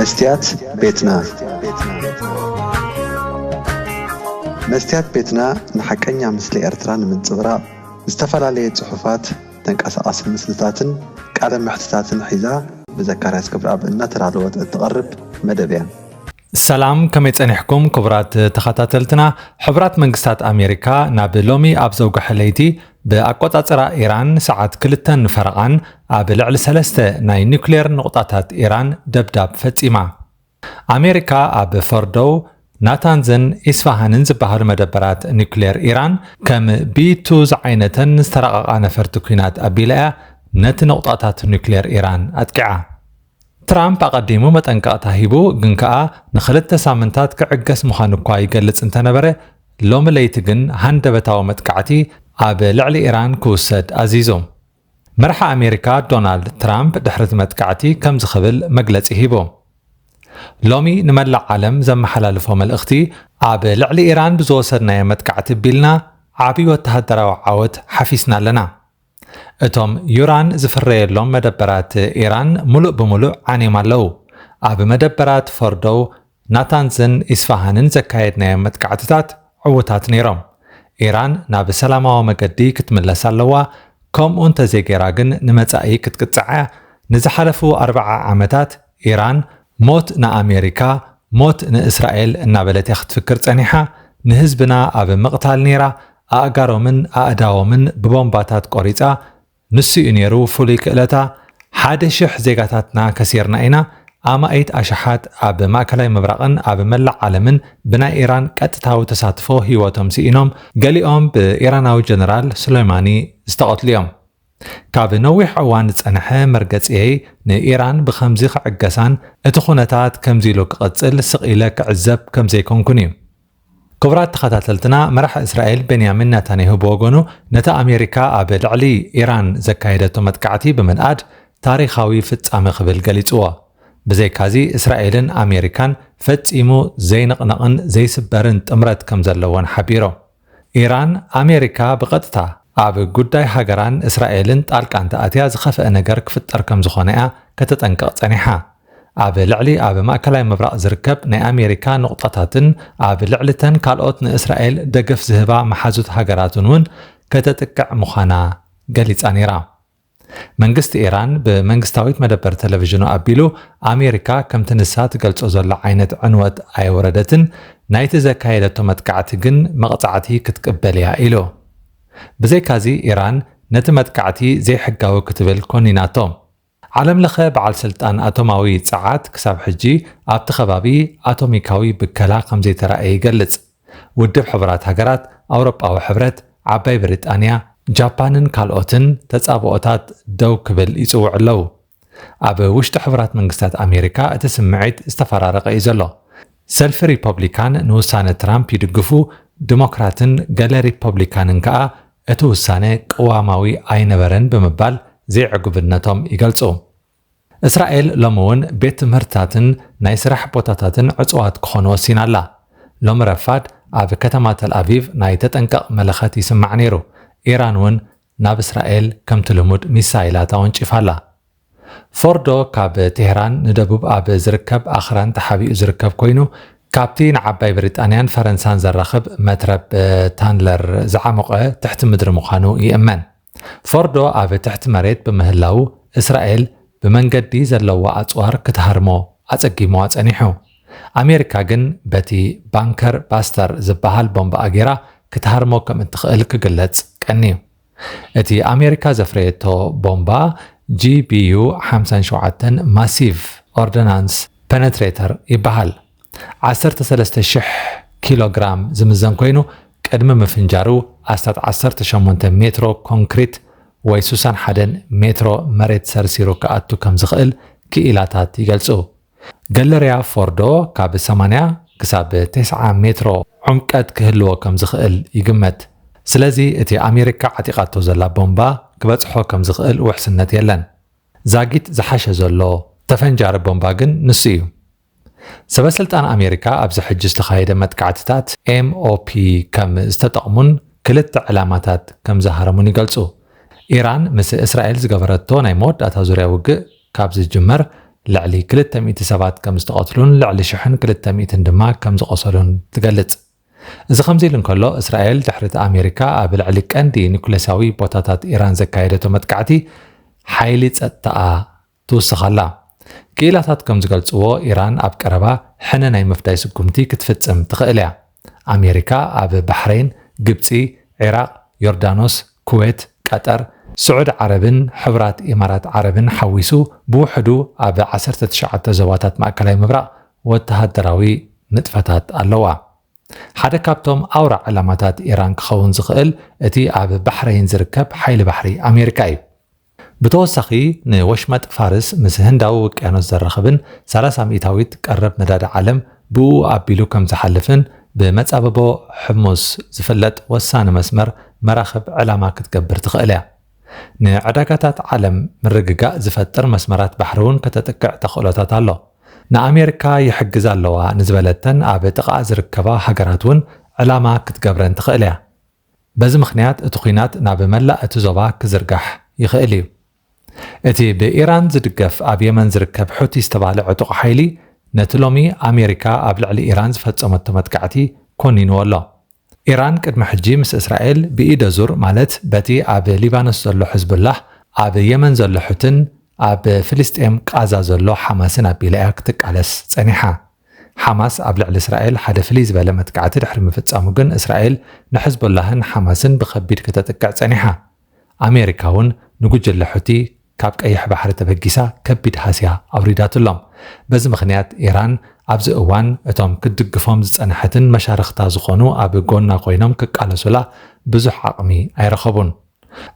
መስትያት ቤትና። መስትያት ቤትና ንሓቀኛ ምስሊ ኤርትራ ንምንጽብራቕ ዝተፈላለየ ጽሑፋት፣ ተንቀሳቓሲ ምስልታትን ቃለ መሕትታትን ሒዛ ብዘካርያስ ክብረኣብ እናተዳለወት እትቐርብ መደብ እያ። ሰላም፣ ከመይ ጸኒሕኩም ክቡራት ተኸታተልትና? ሕቡራት መንግስታት ኣሜሪካ ናብ ሎሚ ኣብ ዘውግሐ ለይቲ ብኣቆጻጽራ ኢራን ሰዓት ክልተን ፈረቓን ኣብ ልዕሊ ሰለስተ ናይ ኒውክሌር ንቑጣታት ኢራን ደብዳብ ፈጺማ። ኣሜሪካ ኣብ ፈርዶው፣ ናታንዝን ኢስፋሃንን ዝበሃሉ መደበራት ኒውክሌር ኢራን ከም ቢ ቱ ዝዓይነተን ዝተራቐቓ ነፈርቲ ኲናት ኣቢላ እያ ነቲ ንቑጣታት ኒውክሌር ኢራን ኣጥቂዓ። ትራምፕ ኣቐዲሙ መጠንቀቕታ ሂቡ፣ ግን ከኣ ንኽልተ ሳምንታት ክዕገስ ምዃኑ እኳ ይገልጽ እንተነበረ፣ ሎሚ ለይቲ ግን ሃንደበታዊ መጥቃዕቲ ኣብ ልዕሊ ኢራን ክውሰድ ኣዚዙ። መራሒ ኣሜሪካ ዶናልድ ትራምፕ ድሕሪ እቲ መጥቃዕቲ ከምዚ ክብል መግለጺ ሂቡ። ሎሚ ንመላእ ዓለም ዘመሓላልፎ መልእኽቲ፣ ኣብ ልዕሊ ኢራን ብዝወሰድናዮ መጥቃዕቲ ቢልና ዓቢ ወተሃደራዊ ዓወት ሓፊስና ኣለና። እቶም ዩራን ዝፍረየሎም መደበራት ኢራን ሙሉእ ብሙሉእ ዓንዮም ኣለዉ። ኣብ መደበራት ፈርዶው፣ ናታንዝን ኢስፋሃንን ዘካየድናዮም መጥቃዕትታት ዕዉታት ነይሮም። ኢራን ናብ ሰላማዊ መገዲ ክትምለስ ኣለዋ፣ ከምኡ እንተዘይገይራ ግን ንመጻኢ ክትቅጻዕ እያ። ንዝሓለፉ ኣርብዓ ዓመታት ኢራን ሞት ንኣሜሪካ፣ ሞት ንእስራኤል እናበለት እያ ክትፍክር ጸኒሓ። ንህዝብና ኣብ ምቕታል ነይራ፣ ኣእጋሮምን ኣእዳዎምን ብቦምባታት ቆሪጻ። ንሱ እዩ ነይሩ ፍሉይ ክእለታ። ሓደ ሽሕ ዜጋታትና ከሲርና ኢና። ኣማኢት ኣሽሓት ኣብ ማእከላይ ምብራቕን ኣብ መላእ ዓለምን ብናይ ኢራን ቀጥታዊ ተሳትፎ ህይወቶም ስኢኖም፣ ገሊኦም ብኢራናዊ ጀነራል ሱሌማኒ ዝተቐትሉ እዮም። ካብ ነዊሕ እዋን ዝጸንሐ መርገጺየይ ንኢራን ብኸምዚ ክዕገሳን እቲ ኩነታት ከምዚ ኢሉ ክቕጽል ስቕ ኢለ ክዕዘብ ከም ዘይኮንኩን እዩ። ክቡራት ተኸታተልትና፣ መራሒ እስራኤል ቤንያሚን ናታንያሁ ብወገኑ፣ ነቲ ኣሜሪካ ኣብ ልዕሊ ኢራን ዘካየደቶ መጥቃዕቲ ብምንኣድ ታሪኻዊ ፍጻመ ክብል ገሊጽዎ። ብዘይካዚ፣ እስራኤልን ኣሜሪካን ፈጺሙ ዘይንቕነቕን ዘይስበርን ጥምረት ከም ዘለዎን ሓቢሩ። ኢራን፣ ኣሜሪካ ብቐጥታ ኣብ ጉዳይ ሃገራን እስራኤልን ጣልቃ እንተኣትያ ዝኸፍአ ነገር ክፍጠር ከም ዝኾነ እያ ከተጠንቅቕ ጸኒሓ። ኣብ ልዕሊ ኣብ ማእከላይ ምብራቕ ዝርከብ ናይ ኣሜሪካ ንቑጣታትን ኣብ ልዕሊተን ካልኦት ንእስራኤል ደገፍ ዝህባ መሓዙት ሃገራትን እውን ከተጥቅዕ ምዃና ገሊጻ ነይራ። መንግስቲ ኢራን ብመንግስታዊት መደበር ቴሌቪዥኑ ኣቢሉ፣ ኣሜሪካ ከምቲ ንሳ ትገልጾ ዘላ ዓይነት ዕንወት ኣየወረደትን፣ ናይቲ ዘካየደቶ መጥቃዕቲ ግን መቕጻዕቲ ክትቅበል እያ ኢሉ። ብዘይካዚ፣ ኢራን ነቲ መጥቃዕቲ ዘይሕጋዊ ክትብል ኮኒናቶ። ዓለምለኸ በዓል ስልጣን ኣቶማዊ ጸዓት ክሳብ ሕጂ ኣብቲ ከባቢ ኣቶሚካዊ ብከላ ከም ዘይተራእየ ይገልጽ። ውድብ ሕቡራት ሃገራት፣ ኣውሮጳዊ ሕብረት፣ ዓባይ ብሪጣንያ፣ ጃፓንን ካልኦትን ተጻብኦታት ደው ክብል ይጽውዑ ኣለዉ። ኣብ ውሽጢ ሕቡራት መንግስታት ኣሜሪካ እቲ ስምዒት ዝተፈራረቐ እዩ ዘሎ። ሰልፊ ሪፐብሊካን ንውሳነ ትራምፕ ይድግፉ፣ ዲሞክራትን ገለ ሪፐብሊካንን ከኣ እቲ ውሳነ ቅዋማዊ ኣይነበረን ብምባል ዘይዕጉብነቶም ይገልጹ። እስራኤል ሎሚ እውን ቤት ትምህርትታትን ናይ ስራሕ ቦታታትን ዕጹዋት ክኾኑ ወሲና ኣላ። ሎሚ ረፋድ ኣብ ከተማ ተል ኣቪቭ ናይ ተጠንቀቕ መለኸት ይስማዕ ነይሩ። ኢራን እውን ናብ እስራኤል ከምቲ ልሙድ ሚሳይላት ኣወንጪፋ ኣላ። ፎርዶ ካብ ቴህራን ንደቡብ ኣብ ዝርከብ ኣኽራን ተሓቢኡ ዝርከብ ኮይኑ፣ ካብቲ ንዓባይ ብሪጣንያን ፈረንሳን ዘራኽብ መትረብ ታንለር ዝዓሞቐ ትሕቲ ምድሪ ምዃኑ ይእመን። ፎርዶ ኣብ ትሕቲ መሬት ብምህላዉ፣ እስራኤል ብመንገዲ ዘለዋ ኣጽዋር ክትሃርሞ ኣጸጊምዋ ጸኒሑ። ኣሜሪካ ግን በቲ ባንከር ባስተር ዝበሃል ቦምባ ኣጊራ ክትሃርሞ ከም እትኽእል ክግለጽ ቀንዩ። እቲ ኣሜሪካ ዘፍረየቶ ቦምባ ጂ ቢ ዩ ሓምሳን ሸውዓተን ማሲቭ ኦርደናንስ ፐነትሬተር ይበሃል። ዓሰርተ ሰለስተ ሽሕ ኪሎ ግራም ዝምዘን ኮይኑ፣ ቅድሚ ምፍንጃሩ ኣስታት ዓሰርተ ሸሞንተ ሜትሮ ኮንክሪት ወይ ሱሳን ሓደን ሜትሮ መሬት ሰርሲሩ ክኣቱ ከም ዝኽእል ክኢላታት ይገልጹ። ገለርያ ፎርዶ ካብ ሰማንያ ክሳብ ተስዓ ሜትሮ ዕምቀት ክህልዎ ከም ዝኽእል ይግመት። ስለዚ እቲ ኣሜሪካ ዓጢቓቶ ዘላ ቦምባ ክበጽሖ ከም ዝኽእል ውሕስነት የለን። ዛጊት ዝሓሸ ዘሎ ተፈንጃሪ ቦምባ ግን ንሱ እዩ። ሰበስልጣን ኣሜሪካ ኣብዚ ሕጂ ዝተኻየደ መጥቃዕትታት ኤም ኦ ፒ ከም ዝተጠቕሙን ክልተ ዕላማታት ከም ዝሃረሙን ይገልጹ። ኢራን ምስ እስራኤል ዝገበረቶ ናይ መወዳእታ ዙርያ ውግእ ካብ ዝጅመር ልዕሊ ክልተ ሚእቲ ሰባት ከም ዝተቐትሉን ልዕሊ ሽሕን ክልተ ሚእትን ድማ ከም ዝቖሰሉን ትገልጽ። እዚ ከምዚ ኢሉ እንከሎ፣ እስራኤል ድሕሪ እቲ ኣሜሪካ ኣብ ልዕሊ ቀንዲ ኒኩሌሳዊ ቦታታት ኢራን ዘካየደቶ መጥቃዕቲ ሓይሊ ጸጥታኣ ትውስኽ ኣላ። ክኢላታት ከም ዝገልጽዎ፣ ኢራን ኣብ ቀረባ ሕነ ናይ ምፍዳይ ስጉምቲ ክትፍጽም ትኽእል እያ። ኣሜሪካ ኣብ ባሕሬን፣ ግብጺ፣ ዒራቕ፣ ዮርዳኖስ፣ ኩዌት፣ ቀጠር፣ ስዑድ ዓረብን ሕቡራት ኢማራት ዓረብን ሓዊሱ ብውሕዱ ኣብ ዓሰርተ ትሽዓተ ዞባታት ማእከላይ ምብራቕ ወተሃደራዊ ንጥፈታት ኣለዋ። ሓደ ካብቶም ኣውራ ዕላማታት ኢራን ክኸውን ዝኽእል እቲ ኣብ ባሕሬን ዝርከብ ሓይሊ ባሕሪ ኣሜሪካ እዩ። ብተወሳኺ፣ ንወሽመጥ ፋርስ ምስ ህንዳዊ ውቅያኖስ ዘራኽብን ሰላሳ ሚእታዊት ቀረብ ነዳዲ ዓለም ብኡ ኣቢሉ ከም ዝሓልፍን ብመጻብቦ ሕሙስ ዝፍለጥ ወሳኒ መስመር መራኽብ ዕላማ ክትገብር ትኽእል እያ። ንዕዳጋታት ዓለም ምርግጋእ ዝፈጥር መስመራት ባሕሪ እውን ከተጥቅዕ ተኽእሎታት ኣሎ። ንኣሜሪካ ይሕግዝ ኣለዋ ንዝበለተን ኣብ ጥቓ ዝርከባ ሃገራት እውን ዕላማ ክትገብረን ትኽእል እያ። በዚ ምኽንያት እቲ ኲናት ናብ መላእ እቲ ዞባ ክዝርጋሕ ይኽእል እዩ። እቲ ብኢራን ዝድገፍ ኣብ የመን ዝርከብ ሑቲ ዝተባህለ ዕጡቕ ሓይሊ ነቲ ሎሚ ኣሜሪካ ኣብ ልዕሊ ኢራን ዝፈጸመቶ መጥቃዕቲ ኮኒንዎ ኣሎ። ኢራን ቅድሚ ሕጂ ምስ እስራኤል ብኢደ ዙር፣ ማለት በቲ ኣብ ሊባኖስ ዘሎ ሕዝቡላህ፣ ኣብ የመን ዘሎ ሑትን ኣብ ፍልስጤም ቃዛ ዘሎ ሓማስን ኣቢላ እያ ክትቃለስ ጸኒሓ። ሓማስ ኣብ ልዕሊ እስራኤል ሓደ ፍልይ ዝበለ መጥቃዕቲ ድሕሪ ምፍጻሙ ግን፣ እስራኤል ንሕዝቡላህን ሓማስን ብኸቢድ ከተጥቅዕ ጸኒሓ። ኣሜሪካ እውን ንጉጅለ ሑቲ ካብ ቀይሕ ባሕሪ ተበጊሳ ከቢድ ሃስያ ኣውሪዳትሎም። በዚ ምኽንያት፣ ኢራን ኣብዚ እዋን እቶም ክትድግፎም ዝጸንሐትን መሻርኽታ ዝኾኑ ኣብ ጎና ኮይኖም ክቃለሱላ ብዙሕ ዓቕሚ ኣይረኸቡን።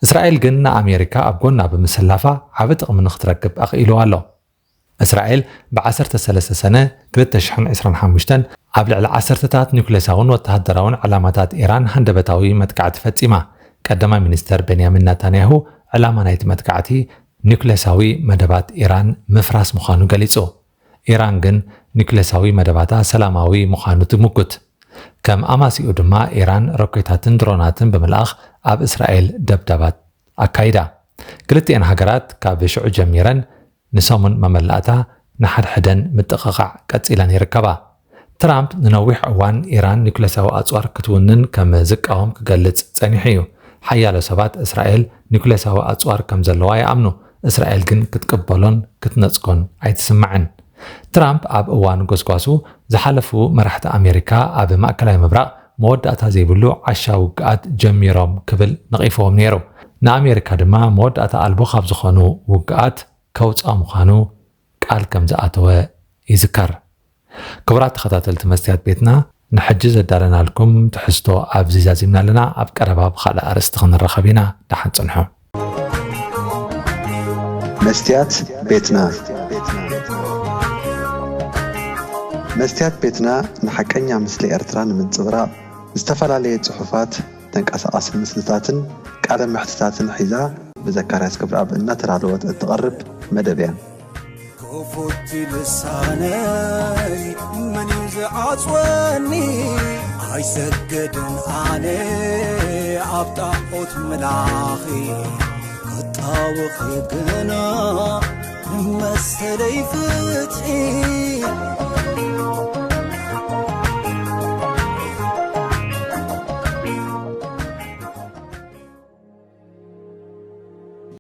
እስራኤል ግን ንኣሜሪካ ኣብ ጎና ብምስላፋ ዓቢ ጥቕሚ ንኽትረክብ ኣኽኢልዋ ኣሎ። እስራኤል ብ ዓሰርተ ሰለስተ ሰነ ክልተ ሽሕን ዕስራን ሓሙሽተን ኣብ ልዕሊ ዓሰርተታት ኒውክሌሳውን ወተሃደራውን ዕላማታት ኢራን ሃንደበታዊ መጥቃዕቲ ፈጺማ። ቀዳማይ ሚኒስተር ቤንያሚን ናታንያሁ፣ ዕላማ ናይቲ መጥቃዕቲ ኒውክሌሳዊ መደባት ኢራን ምፍራስ ምዃኑ ገሊጹ። ኢራን ግን ኒውክሌሳዊ መደባታ ሰላማዊ ምዃኑ ትምጉት። ከም ኣማሲኡ ድማ፣ ኢራን ሮኬታትን ድሮናትን ብምልኣኽ ኣብ እስራኤል ደብዳባት ኣካይዳ። ክልቲኤን ሃገራት ካብ ሽዑ ጀሚረን ንሰሙን መመላእታ ንሓድሕደን ምጥቕቓዕ ቀጺለን ይርከባ። ትራምፕ ንነዊሕ እዋን ኢራን ኒውክሌሳዊ ኣጽዋር ክትውንን ከም ዝቃወም ክገልጽ ጸኒሑ እዩ። ሓያሎ ሰባት እስራኤል ኒውክሌሳዊ ኣጽዋር ከም ዘለዋ ይኣምኑ። እስራኤል ግን ክትቅበሎን ክትነጽጎን ኣይትስማዕን። ትራምፕ ኣብ እዋን ጎስጓሱ፣ ዝሓለፉ መራሕቲ ኣሜሪካ ኣብ ማእከላይ ምብራቕ መወዳእታ ዘይብሉ ዓሻ ውግኣት ጀሚሮም ክብል ነቒፍዎም ነይሩ። ንኣሜሪካ ድማ መወዳእታ ኣልቦ ካብ ዝኾኑ ውግኣት ከውጽኣ ምዃኑ ቃል ከም ዝኣተወ ይዝከር። ክቡራት ተኸታተልቲ መስትያት ቤትና፣ ንሕጂ ዘዳለናልኩም ትሕዝቶ ኣብዚ ዛዚምና ኣለና። ኣብ ቀረባ ብኻልእ ኣርእስቲ ክንራኸብ ኢና። ደሓን ጽንሑ። መስትያት ቤትና። መስትያት ቤትና ንሓቀኛ ምስሊ ኤርትራ ንምንጽብራቕ፣ ዝተፈላለየ ጽሑፋት፣ ተንቀሳቓሲ ምስልታትን ቃለ መሕትታትን ሒዛ፣ ብዘካርያስ ክብረኣብ እናተዳለወት እትቐርብ መደብ እያ። ክፉት ልሳነይ መን እዩ ዝዓጽወኒ? ኣይሰግድን ኣነ ኣብ ጣዖት ምላኺ፣ ክጣወኺ ግና ንመሰለይ ፍትሒ።